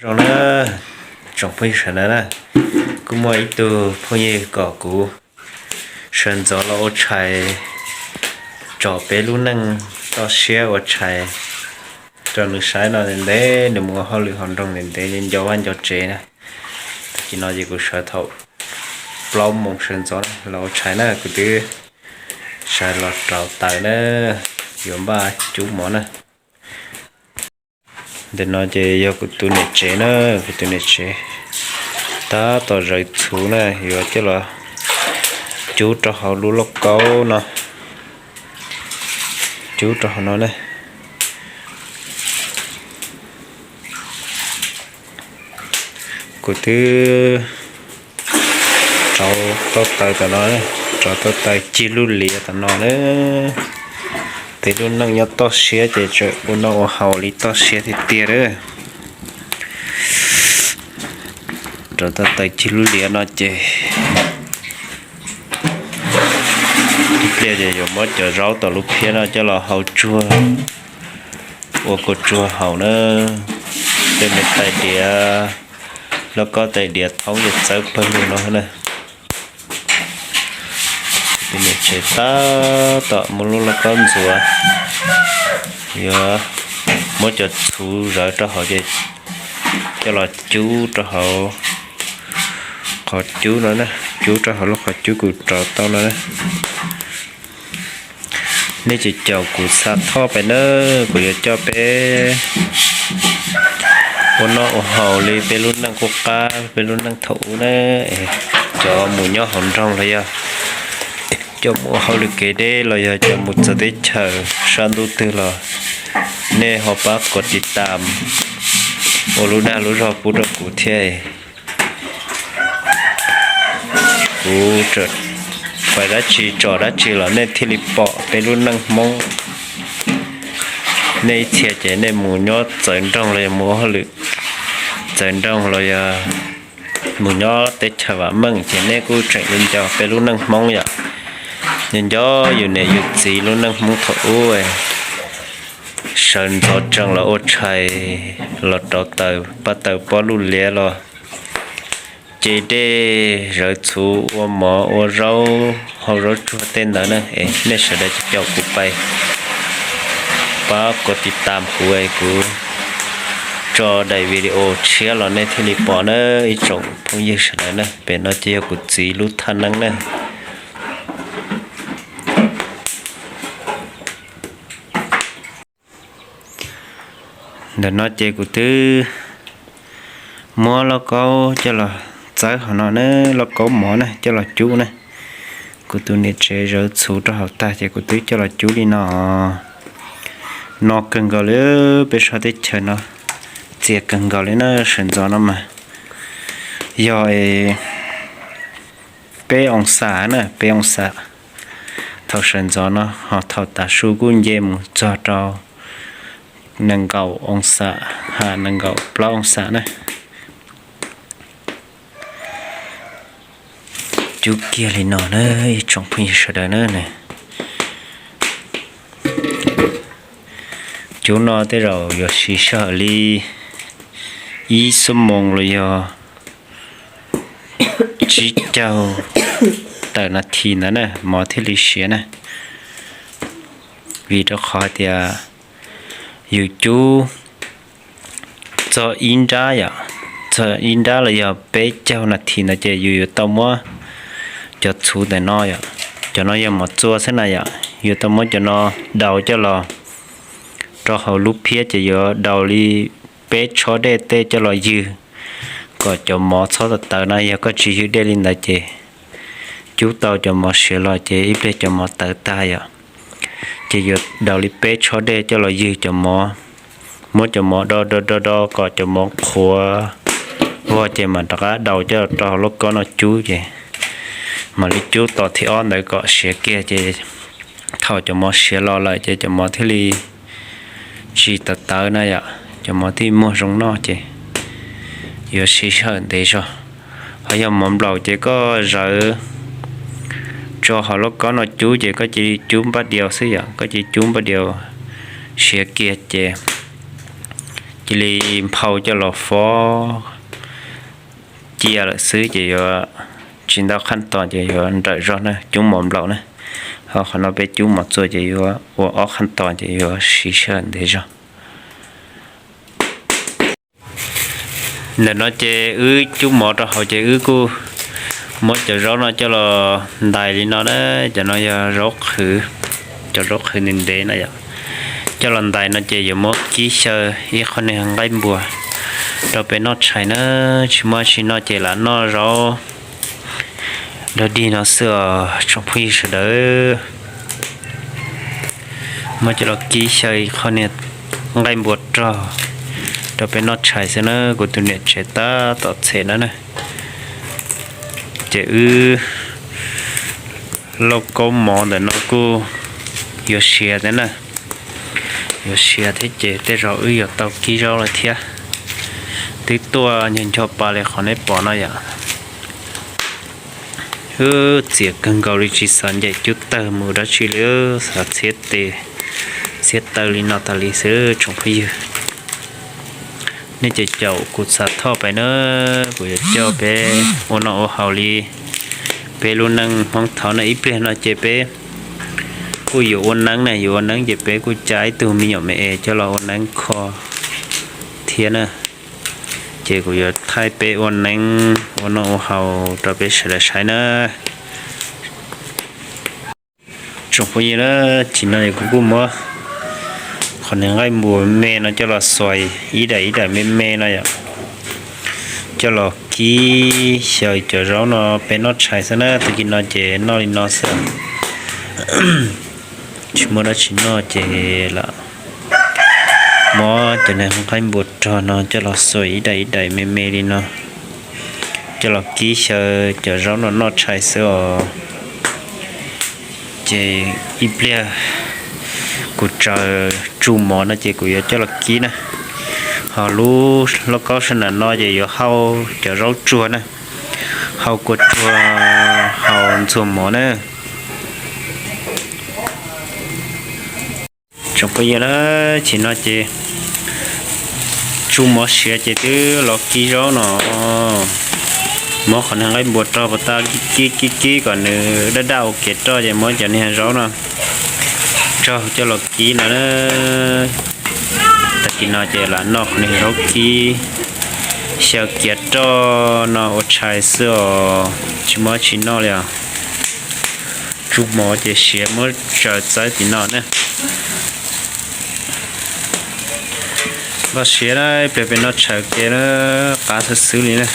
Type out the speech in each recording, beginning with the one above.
Zoo na, tsoom phooj ywg sawv daws na, kuj muaj ib tug phooj ywg kom kuv sawv ntxov los ua tshais tsom peb lub neej toj siab ua tshais rau nws saib no ntev, nws mus ua hauj lwm hauv nroog ntev ntev nco vaj nco tsev na. Tag kis no ces kuv sawv thaum plaub moos sawv ntxov los ua tshais na, kuv twb sawv los rauv taws na, yuav npaj cub mov na. Ntawm no ces yog kuv tus niam tsev na, kuv tus niam tsev tab tom zawv txhuv na, yuav coj los cub rau hauv lub lauj kaub no, cub rau hauv no na. Kuv twb rauv tau taws tom no, rauv tau taws cig lub liav tom no na. Peb lub neej nyob toj siab ces tseem ua noj ua haus li toj siab tiag tiag lawm. Rauv tau taws cig lub liav no ces ib pliag ces yuav muab cov zaub tom lub phiab no coj los hau tsuag ua kua tsuag haus na. Tej me tais diav, lauj kaub tais diav thoob ces txawb pawg lug no na. Tus niam tsev tab tom muab lub lauj kaub ntxuav, yuav muab cov txhuv zawv rau hauv ces coj los cub rau hauv qhov cub no na, cub rau hauv lub qhov cub kuv rauv tau no na. Nej tsis caum kuv xa thoj pais na, kuv yuav coj peb ua noj ua haus li peb lub neej qub qab, peb lub neej thaum ub na. Cov mus nyob hauv nroog los yog cov mus ua hauj lwm kev deb los yog cov mus txawv teb chaws sab ntuj twg los nej ho pab kom tiv tam ua lub dag lub zog pub rau kuv thiab. Kuv pais dab tsi tsom dab tsi los nej thiaj li pom peb lub neej Hmoob. Nej ib txhia ces nej mus nyob txawv nroog los yog mus ua hauj lwm txawv nroog los yog mus nyob teb chaws vam meej ces nej kuj tseem yuav nco peb lub neej Hmoob yom. Nco nco yus niam yus txiv lub neej Hmoob thaum ub, sawv ntxov tsees los ua tshais, los rauv taws pab taws pob luj liab los ce dej, zawv txhuv ua mov ua zaub, hau zaub tsuag tej ntawd na. Es nej sawv daws caum kuv pais pab kom tiv tam kuv es kuv tso daim video tshiab los nej thiaj li pom na ib tsoom phooj ywg sawv daws na. Pem no ces yog kuv txiv lub thaj neeb na. Ntawm no ces kuv twb muab lauj kaub coj los txawb hauv no na, lauj kaub mov na coj los cub na. Kuv tus niam tsev zawv txhuv rau hauv tag ces kuv twb coj los cub li no. No kawg nkaus li, peb sab teb chaws no txias kawg nkaus li na, sawv ntxov no mas yog peb oo xas na, peb oo xas thaum sawv ntxov no, ho thaum tav su kuj nce mus txog rau nees nkaum oo xas, ha nees nkaum plaub oo xas na. Cub kiag li no na ib tsoom phooj ywg sawv daws na. Cub no tej zaum yuav siv sij hawm li ib xuab moos los yog tsib caug tawm nas this ntawd na mov thiaj li siav na. Vim rau qhov hais tias yus cub txog ib nrab yom, txog ib nrab los yog peb caug nas this ntawd ces yus yuav tau muab cov txhuv ntawm no yom, cov no yog mov txua xwb na yom, yuav tau muab cov no daus coj los rau hauv lub phiab ces yuav daus li peb tshob dej tej coj los ywg kom cov mov txhob tawv tawv na. Yog koj tsis ywg dej li ntawd ces cub tau cov mov siav los ces ib pliag cov mov tawv tag yom. Ces yuav daus li peb tshob dej coj los ywg cov mov, muab cov mov do do do do kom cov mov qhuav vog ces mam rov qab daus coj rau hauv lauj kaub no cub ces mam li cub tos thib ob ntawd kom siav kiag ces thaum cov mov siav los lawm ces cov mov thiaj li tsis tawv tawv na yom, cov mov thiaj muag zoo noj ces yuav siv sij hawm ntev zog. Ho yog mov nplaum ces koj zawv tso hauv lauj kaub no cub ces koj cia li cub npaj diaus xwb yom, koj cia li cub npaj diaus siav kiag ces cia li nphau coj los fob cia lawm xwb ces yuav tsis ntau qhab tos ces yuav nrawm zog na, cub mov nplaum na. Ho qhov no peb cub mov txua ces yuav ua ob qhab tos ces yuav siv sij hawm ntev zog. Ntawm no ces wb cub mov rau hauv ces wb kuj muab cov zaub no coj los ntais li no na. Cov no yog zaub qhwv, cov zaub qhwv ntev ntev na yom. Coj los ntais no ces yuav muab kib xyaw ib qho niag nqaij npua rau peb noj tshais na. Tsis muaj tsis noj ces lam noj zaub dog dig no xwb os tsoom phooj ywg sawv daws. Muab coj los kib xyaw ib qho niag nqaij npua rog rau peb noj tshais xwb na. Kuv tus niam tsev tab tom txhem na na. Ces wb lauj kaub mov ntawm no kuj yuav siav thiab na. Yuav siav thiab ces tej zaum wb yuav tau kib zaub lawm thiab. Twb tuaj ncho ncho pa li qhov nej pom no yom. Wb txias kawg nkaus li tsis xav ncaim cub tawg mus dab tsi li, xav txhiab tes txhiab taw li no tas li xwb tsoom phooj ywg. Nej ces caum kuv txhaj thoj pais na, kuv yuav coj peb ua noj ua haus li peb lub neej Hmoob thaum no. Ib pliag no ces peb kuj yuav ua neeb na, yuav ua neeb ces peb kuj cab ib tug me nyuam me es coj los ua neeb kho thiab na. Ces kuv yuav thaij peb ua neeb ua noj ua haus rau peb sawv daws saib na. Tsoom phooj ywg na, tam sim no kuv kuj muab qhov niag nqaij npua me no coj los xuas ib daim ib daim me me no yom, coj los kib xyaw cov zaub no peb noj tshais xwb na. Tag kis no ces noj li no xwb, tsis muaj dab tsi noj ces lam muab cov niag nqaij npua rog no coj los xuas ib daim ib daim me me li no, coj los kib xyaw cov zaub no noj tshais xwb os. Ces ib pliag kuv tsaws tsuj mov no ces kuv yuav coj los kib na. Ho lub lauj kaub sab nram no ces yuav hau cov zaub tsuag na, hau kua tsuag, hau ntxuag mov na. Tsoom phooj ywg na, tam sim no ces tsuj mov siav ces twb los kib zaub no. Muab qhov niag nqaij npua rog puas tas kib kib kib kom nws daj daj ua kev roj ces muab cov niag zaub no raug coj los kib no na. Tag kis no ces lam noj qhov niag zaub kib xyaw kev roj no ua tshais xwb os, tsis muaj tsi noj li os. Tsuj mov ces siav muab tsaws txawb tim no na. Npaj siav na, ib pliag peb noj tshais ke na, qab xwb xwb li na.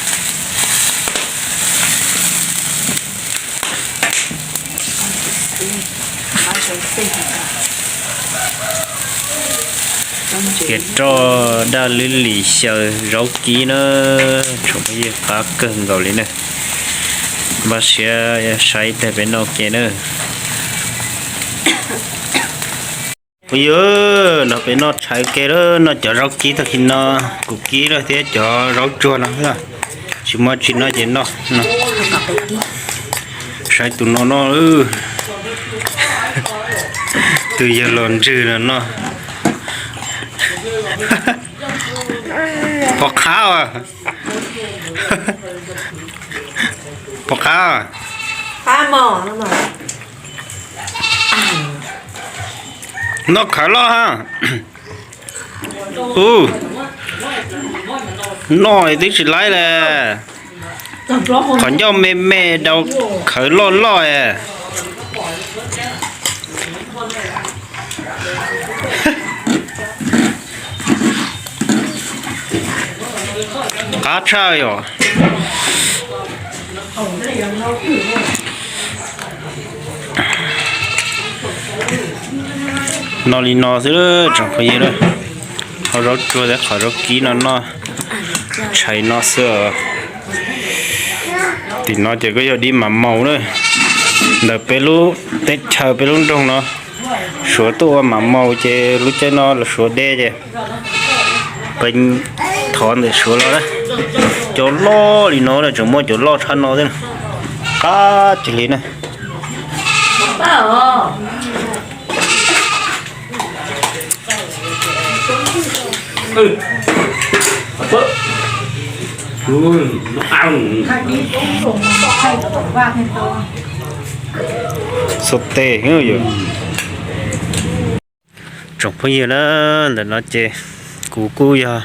Kev roj daj lwb lim xyaw zaub kib na, tsoom phooj ywg, qab kawg nkaus li na. Npaj siav saib ib pliag peb noj ke na. Phooj ywg, no peb noj tshais ke lawm, noj cov zaub kib tag kis no, kuv kib lawm thiab cov zaub tsuag no, tsis muaj tsi noj ces noj no. Saib tus no noj, tus yawg los ntswg no noj. Pom qab as, pom qab. Noj khawv loj ha. Ub, noj twb tsis laib le. Qhov ncauj me me dau khawv loj loj. Qab tshaj yom. Noj li no xwb tsoom phooj ywg, qhov zaub tsuag thiab qhov zaub kib no noj tshais no xwb. Tim no ces kuj yog dib mas maus na, ntawm peb lub teb chaws peb lub nroog no, Suav tuaj ua mas maus ces lub caij no los Suav de ces peb thov ntawm Suav los na. Cov loj li no na, tseem muaj cov loj tshaj no thiab, qab tsis li na. Xov tes yom. Tsoom phooj ywg na, ntawm no ces kuv kuj yog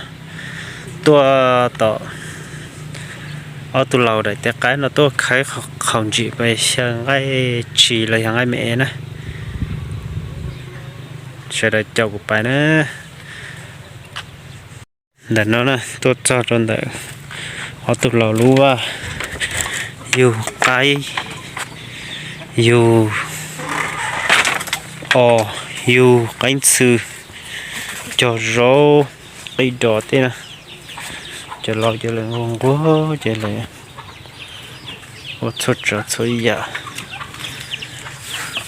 tuaj tom ob tug laus daim teb qaib no tuaj khawb qhaus ntsim pais xyaw nqaij tshis los yog nqaij me na. Sawv daws caum kuv pais na. Ntawm no na tuaj txog rau ntawm ob tug laus lub vaj, yug qaib, yug os, yug qaib ntxhw, cog zaub, qij dos tej na. Cov laus ces lawv nquag nquag ces lawv ua txhua tsav txhua yam.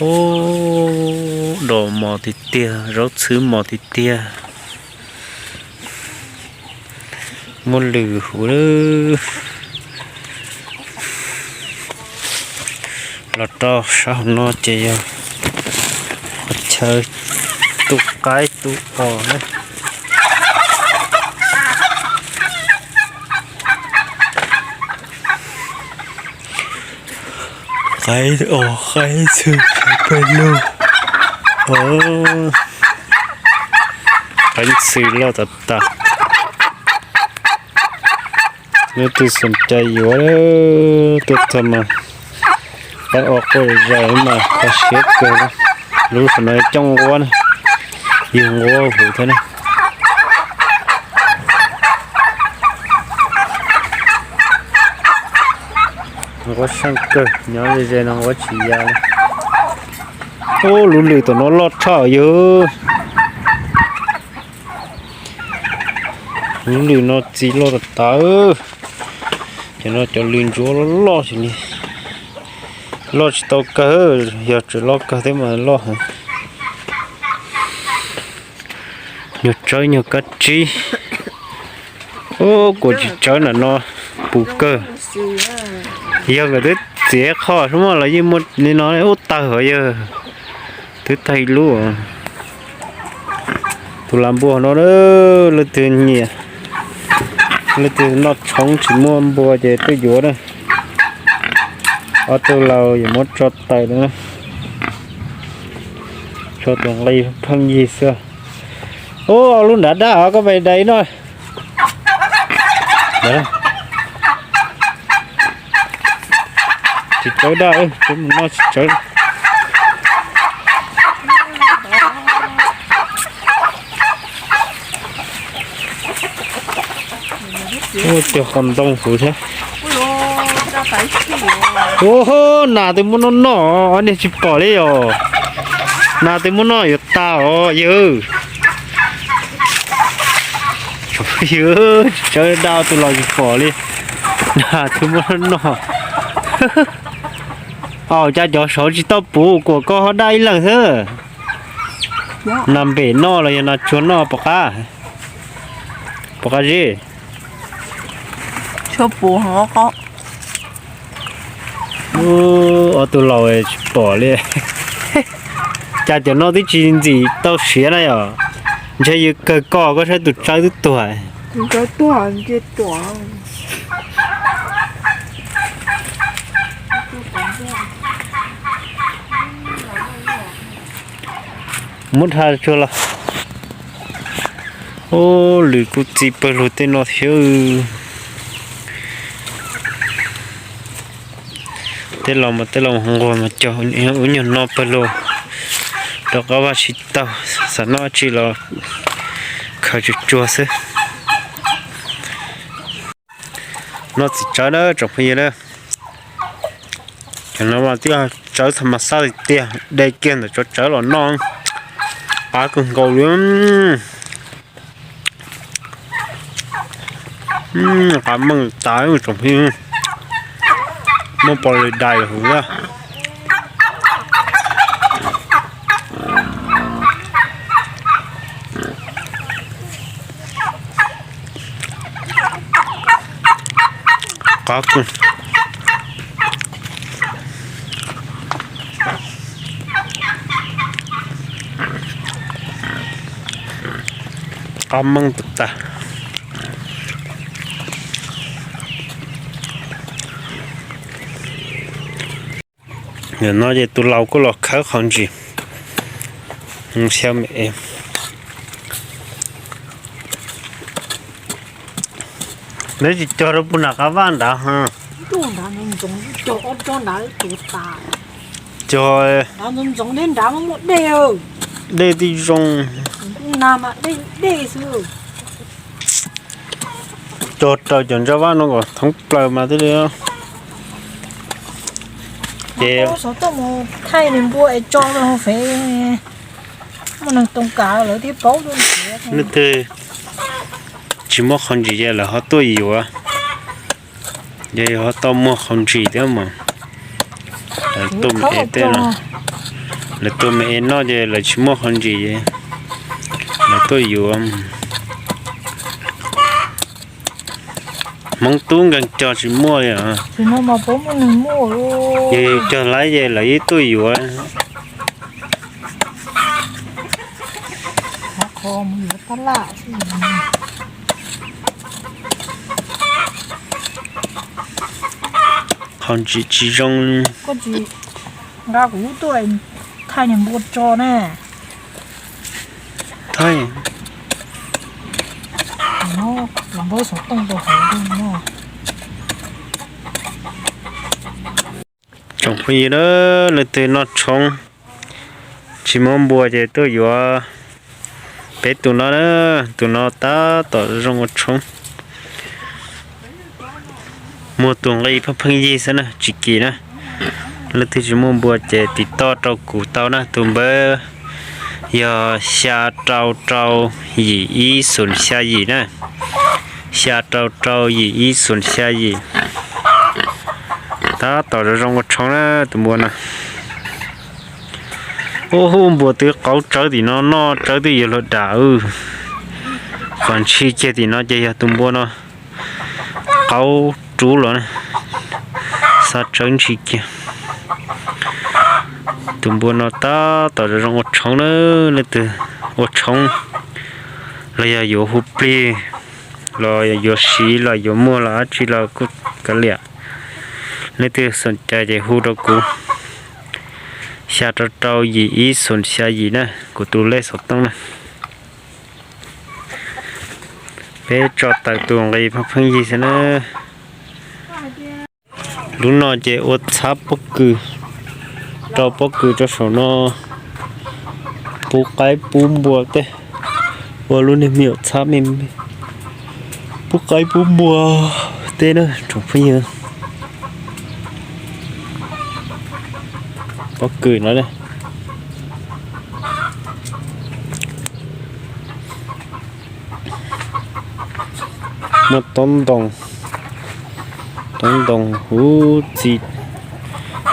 Ub, dos mos tiag tiag, zaub ntxhw mos tiag tiag. Muaj lwm huv lawm. Los rau sab hauv no ces yog qhov chaw tu qaib tu os na. Qaib os, qaib ntxhw pawg lug. Qaib ntxhw loj tas tas. Leej twg xom cai yuav tuaj txog mas qaib os quaj zais mas kho siab kawg. Lub saum no coj nquab na, yug nquab huv thiab na. Nquab seej kawg, nyob ze ze no nquab tsis ya li. Ub, lub lwm tom no loj tshaj yawg. Lub lwm no txiv loj tas tas. Cov no cov lwm ntsuab loj loj xwb li. Loj tsis tau kawg, yog tseem loj kawg thiab mas loj heev. Nyuag tsawb nyuag kab tsib. Ub, kuv tsis tsawb ntawm no puv kawg. Yog nkawd twb txiav qho xwb mas los yeej muaj li no ub tawg hov yawg. Twb tag ib lub. Tus lam npua no, leej twg nyiam, leej twg noj tshoob tsis muaj npua ces tuaj yuav na. Ob tug laus yuav muab tso taws na. Tso tus nqi pheej yig xwb. Ub, lub nrad daj os, koj pais dai no. Tsis tsawb daj, no tsis tsawb. Ua cog qos ntoo huv thiab. Ua, nas twb muab noj noj, ob niag tsis pom li os. Nas twb muab noj yuav tas os yawg. Yawg, tsis tsawb daj, tus laus tsis pom li. Nas twb muab noj noj. Au, cas cov saud tsis tau puv, kuam koj ho daj ib leeg xwb. Nas npem noj los yog nas tsuag noj pom qab? Pom qab zib. Ob tug laus tsis pom li. Cas cov no twb tsis ntxim tau siav na yom? Ntshe yus kawg koj, koj saib tus tsawb twb tuag. Muab dha tsuag los. Ub, lwm kuj txi pawg lug tej no thiab. Tej laus mas tej laus nquag mas cog ub nyuag no pawg lug rau qab vaj sib taug, xav noj dab tsi los khaws tsuag tsuag xwb. Noj txiv tsawb na tsoom phooj ywg na. Cov no mas twb yog tsawb tha mas xaj tiag tiag, de kiag ntawm tsov tsawb los noj, qab kawg nkaus li. Qab meej tas tsoom phooj ywg, muaj pom li dais huv na. Qab kawg. Qab meej puas tag. Nim no ces tus laus kuj los khawb qhov ntsis. Xyaw me es. Neb tsis cog rau puag nram qab vaj nrad ha. Cog, dej tij zoo. Cog raws cov ntsa vaj no kom thoob plaws mas thiaj li. Ces thaij nws npua es tso rau hauv fev, muaj neeg too kav lawv thiaj paub. Leej twg tsis muaj qhov ntsis ces lawv ho tuaj yuav, ces ho tau muag qhov ntsis thiab mas. Lawv tuaj me es tej no, lawv tuaj me es noj ces lawv tsis muaj qhov ntsis, lawv tuaj yuav. Hmoob tub nkeeg cog tsis muaj li os. Ces cog laib ces lawv ib tuaj yuav. Qhov ntsis tsis zoo. Nqa kuv lub tuaj thaij niag npua tso na. Thaij. Tsoom phooj ywg na, leej twg noj tshoob tsis muaj npua ces tuaj yuav peb tus no na, tus no tab tom zoo ua tshoob. Muag tus nqi pheej pheej yig xwb na, tsis kim na. Leej twg tsis muaj npua ces tiv toj rau kuv tau na, tus npawb yog xya rau rau yim ib xoom xya yim na, xya rau rau yim ib xoom xya yim. Tab tom zoo zoo ua tshoob na tus npua no. Ub, npua twb qaub tsawb tim no noj tsawb twb yuav luag dam. Qhov ntshis kiag tim no ces yog tus npua no qaub rub los, xa tsawb ntshis kiag. Tus npua no tab tom zoo ua tshoob na, leej twg ua tshoob los yog yuav hu plig los yuav siv los yuav muag los dab tsi los kuj kav liam. Leej twg xoom cai ces hu rau kuv, xya rau rau yim ib xoom xya yim na, kuv tus lej xov tooj na. Peb tso tawm tus nqi pheej pheej yig xwb na. Lub no ces ua txhab pob kws, rau pob kws rau saum no, pub qaib pub npua tej, ua lub niag me nyuam txhab me me, pub qaib pub npua tej na tsoom phooj ywg. Pob kws no muaj tob ntoo, tob ntoo huv txi,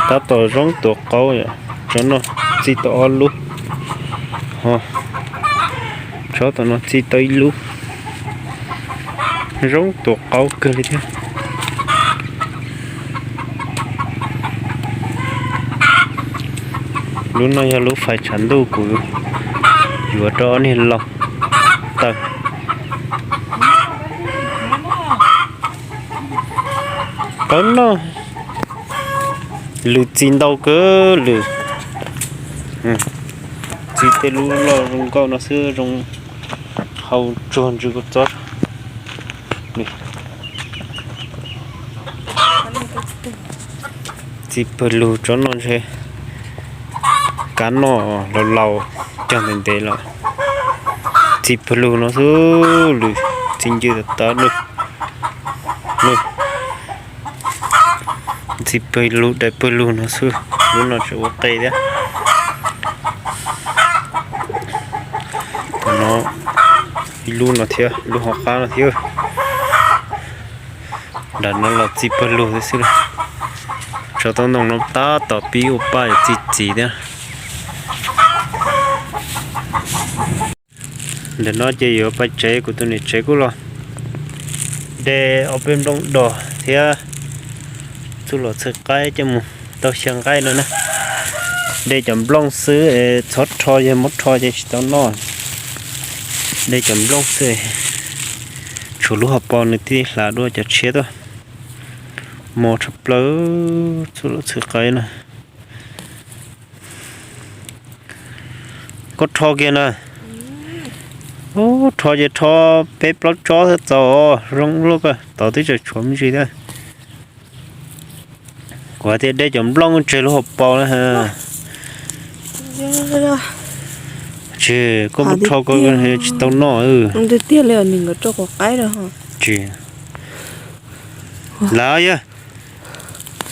tab tom zoo tuav qaub, tsob no txi tau ob lub, ho tsob tom no txi tau ib lub, zoo tuav qaub kawg li thiab. Lub no yog lub fais tshav ntuj kuv yuav rau ob niag laus taw. Qab no lws txi ntau kawg lws, txi tej lub loj zoo nkauj no xwb zoo, hau tsuag ntsws kua txob. Txi pawg lug tsob no ntshe kab noj laus laus cog ntev ntev los txi pawg lug no xwb, lws txi ncw tawv tawv lug. Txi pawg lug daim pawg lug no xwb, lub no tseem ua qe thiab. Tam no ib lub no thiab, lub hauv qab no thiab. Nram no los txi pawg lug xwb xwb. Tsob tob ntoo no tab tom pib ua paj txi txiv thiab. Ntawm no ces yuav pais tsev, kuv tus niam tsev kuj los de ob peb nplooj dos thiab txuj lom txhawj qaib coj mus tau xyaw nqaij no na. De cov nplooj xwb es txhob rho, yog muab rho ces tsis tau noj. Dej cov nplooj xwb, tshuav lub hauv paus nws thiaj hla dua cov tshiab tuaj. Mos tshaj plaws, txhua lub txhua qab na. Koj rho kiag na. Ub, rho ces rho peb plaub tsob thiab txaus, zoo luaj koj tod twb tseem tshuav me ntsis thiab. Kuv hais tias dej cov nplooj tseg lub hauv paus na. Tsis, koj mus rho ko tsis tau noj. Tiag li, nws nkawd rau quav qaib rau. Tsis, lawv yog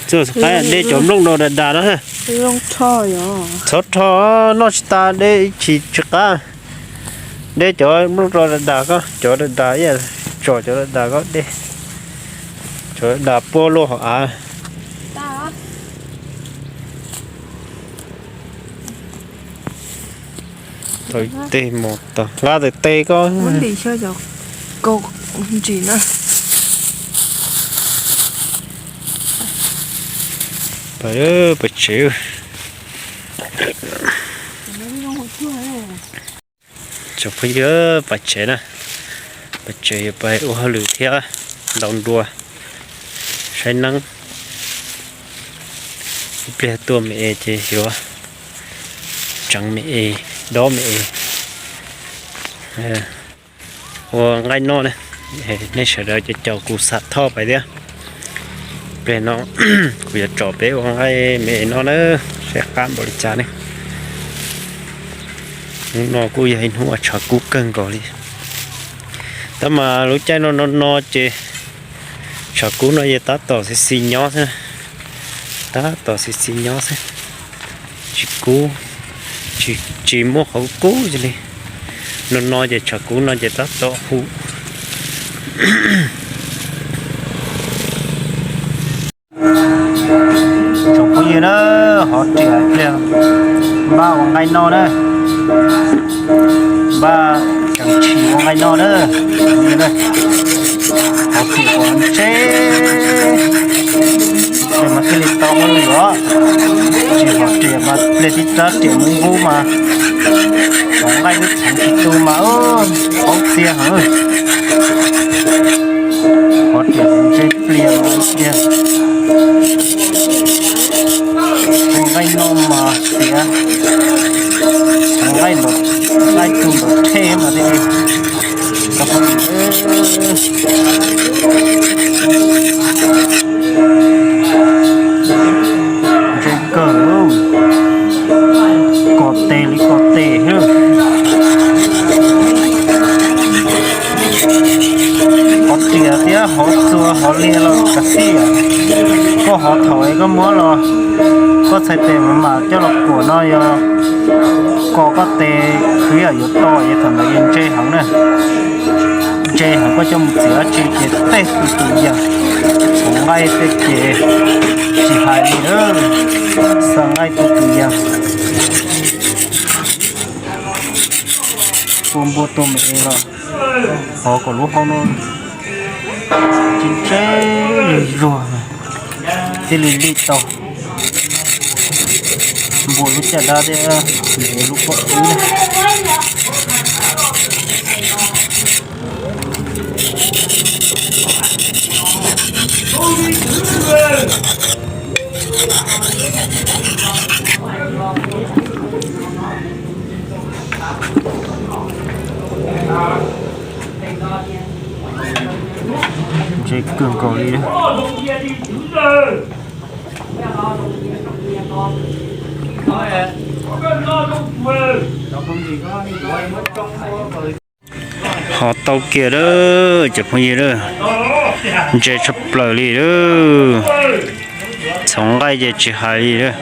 txawj qaib dej cov nplooj rau dav dav na. Txhob rho, noj tsis tas dej ib chim tsis qab. Dej cov nplooj rau dav dav koj, cov dav dav ib yam tsom cov dav dav koj dej. Cov dav dav puab luaj hauv av. Tau ib teg mos tag, nqa tes tes koj. Ntsis na. Pais, pais tsev. Tsoom phooj ywg, pais tsev na. Pais tsev yuav pais ua hauj lwm thiab, ntaus nruas, saib neeb. Ib pliag tuaj me es ces yuav tseev me es, dob me es, ua nqaij noj na. Nej sawv daws caum kuv xam thoj pais thiab. Pliag no kuv yuav tsom peb ua nqaij me es noj na, saib qab npaum li cas ne. Hnub no kuj yog ib hnub uas tshav kub kawg nkaus li. Tab mas lub caij no no no ces tshav kub no ces tab tom xis xis nyob xwb, tab tom xis xis nyob xwb, tsis kub, tsis, tsis muaj qhov kub li. No no ces tshav kub no ces tab tom hu. Tsoom phooj ywg na, hov riam pliag npaj ua nqaij noj na, npaj tseem tshis ua nqaij noj na. Hov riam ua ntseb, pliag mas thiaj li tau ua lwm os. Tsis hov riam mas pliag tib rab riam mus nqub mas, hov nqaij lub txheev tsis tu mas paub txias heev. Hov riam ntseb pliag tiag. Ua nqaij noj mas tias, nqaij, nqaij tu npaum thej mas thiaj li. Ntseb kawg, kos tes li kos tes xwb. Hov riam thiab hov txua hov liag los kav xij, koj hov thaum es koj muab los, koj txhais tes mas mam coj los kuam no yog kos koj tes khwv yam yuav to es thaum ntawd yog ntseb heev na. Ntseb heev koj coj mus txiav dab tsi ces tej tus tus yam, txhoov nqaij tej ces tsis hais li, xa nqaij tus tus yam. Tua npua tua me es los hov kom lub hau no tsis ntseb zuag, thiaj li li tau. Npua lub caj dab thiab npua lub pob ub. Ntseb kawg nkaus li. Hov tau kiag lawm cov phooj ywg, ntseb tshaj plaws li lawm. Txhoov nqaij ces tsis hais li lawm.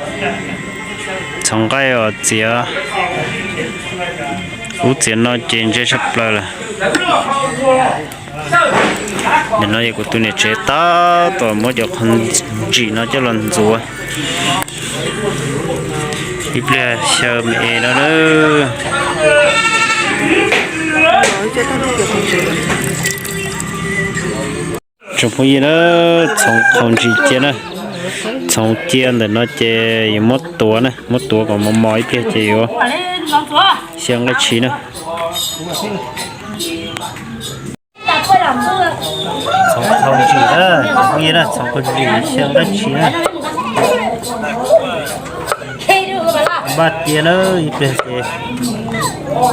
Txhoov nqaij os, txiav ub txiav no ces ntseb tshaj plaws lawm. Nim no yog kuv tus niam tsev tab tom muab cov qhov ntsim no coj los ntxuav. Ib pliag xyaw me es no na. Tsoom phooj ywg na, txhoov qhov ntsim cia na. Txhoov cia ntawm no ces yuav muab tuav na, muab tuav kom mos mos ib pliag ces yuav xyaw nqaij tshis na. Txhoov ntsim na, cov phooj ywg na, txhoov koj ntsim xyaw dab tsi na. Npaj tiav na, ib pliag ces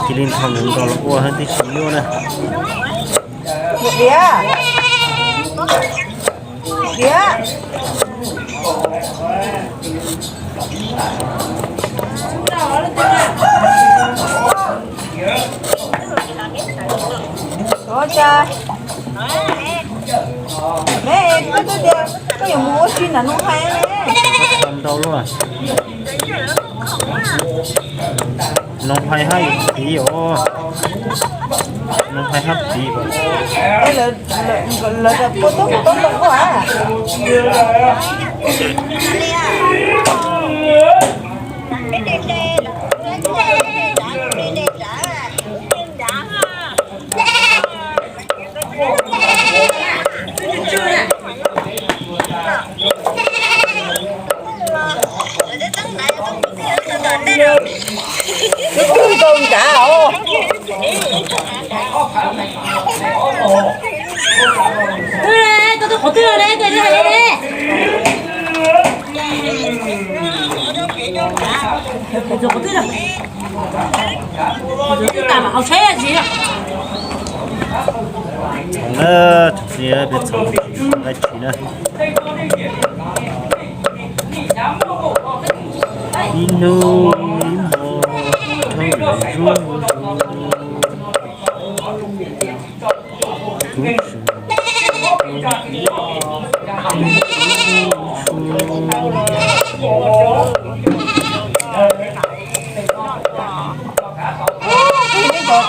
cia li nthos mus nkaus los ua tib si yuav na. Koj yuav mus ua si nram Noov Hais ne? Ntau luaj. Noov Hais hab yuav tiv os. Noov Hais hab tiv. Lawv pua toob toob loo ua. Twb twb tau nrad os. Txhoov na, txhoov si peb txhoov dab tsi na. Ib hnub ib hmo dhau lawm zuj zus.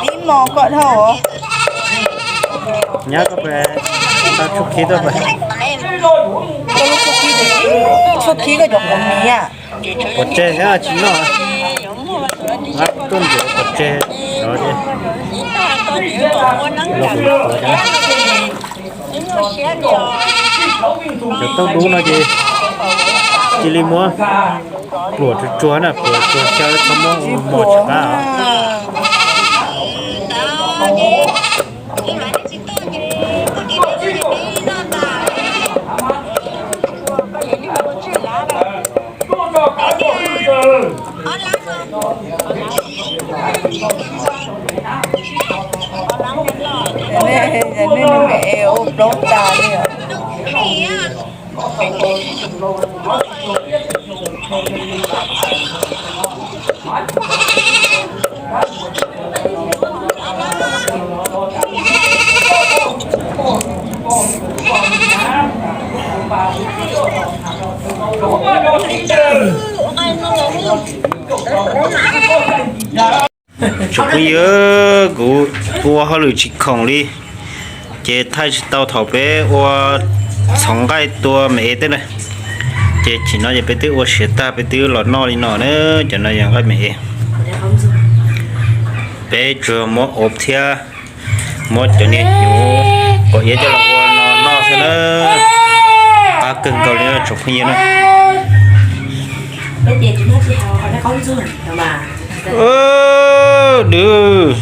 Ib hmo koj dhau. Nyab koj pes tau tshuab khib tuaj pes. Tshuab khib koj cov qhov miv. Pov tseg thiab tsis noj. Tuaj ntiav pov tseg no ces. Cov taub dub no ces cia li muab pluam tsuag tsuag na, pluam tsuag xyaw txhob muab mos tsis qab. Nej ua plaub tas li os. Tsoom phooj ywg, kuv ua hauj lwm tsis khoom li, ces thaij tsis tau thaum peb ua txhoov nqaij tua me es tej na. Ces chim no ces peb twb ua siav tag peb twb los noj li no na. Cov no yog nqaij me es. Peb tsuas muab ov thiab muab cov niag hnyuv kom iav coj los ua no noj xwb na. Qab kawg nkaus li tsoom phooj ywg na. Dwb,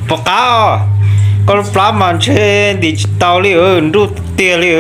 puas qab os? Koj lub plab mas ntshe ntim tsis tau li, nruj tiag li.